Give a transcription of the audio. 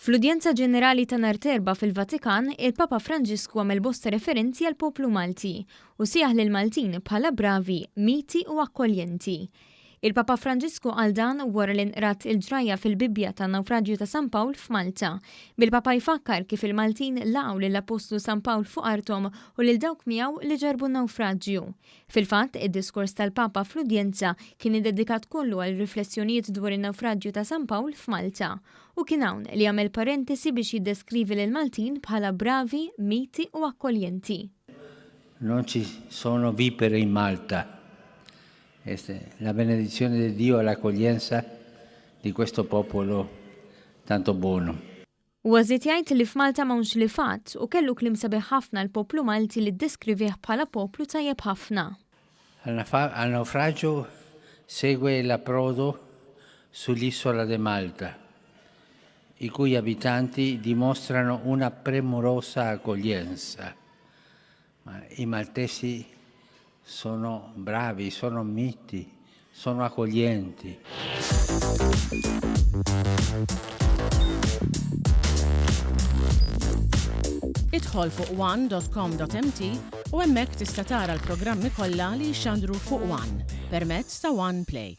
Fl-udjenza ġenerali ta' nhar t'Erbgħa fil-Vatikan, il-Papa Franġisku għamel bosta referenzi għall-poplu Malti u sejjaħ lill-Maltin bħala bravi, miti u akkoljenti. Il-Papa Franġisku qal dan wara li nqrat il-ġrajja fil-Bibbja tan-nawfraġju ta' San Pawl f'Malta, bil-Papa jfakkar kif il-Maltin laqgħu lill-Appostlu San Pawl fuq arthom u lil dawk miegħu li ġarrbu n-nawfraġju. Fil-fatt, id-diskors tal-Papa fl-udjenza kien iddedikat kollu għal riflessjonijiet dwar in-nawfraġju ta' San Pawl f'Malta. U kien hawn li għamel parentesi biex jiddeskrivi lill-Maltin bħala bravi, miti u akkoljenti. Non ci sono vipere in Malta. La benedizione di Dio all'accoglienza di questo popolo tanto buono. Huwa żied jgħid li f'Malta m'hawnx li fatt u kellu kliem sabiħ ħafna għall-poplu Malti li ddeskrivih bħala poplu tajjeb ħafna. Al naufragio segue l'approdo sull'isola di Malta, i cui abitanti dimostrano una premurosa accoglienza. Ma i maltesi sono bravi, sono miti, sono accoglienti. Idħol fuq one.com.mt u hemmhekk tista' tara l-programmi kollha li jixxandru fuq One permezz ta' One Play.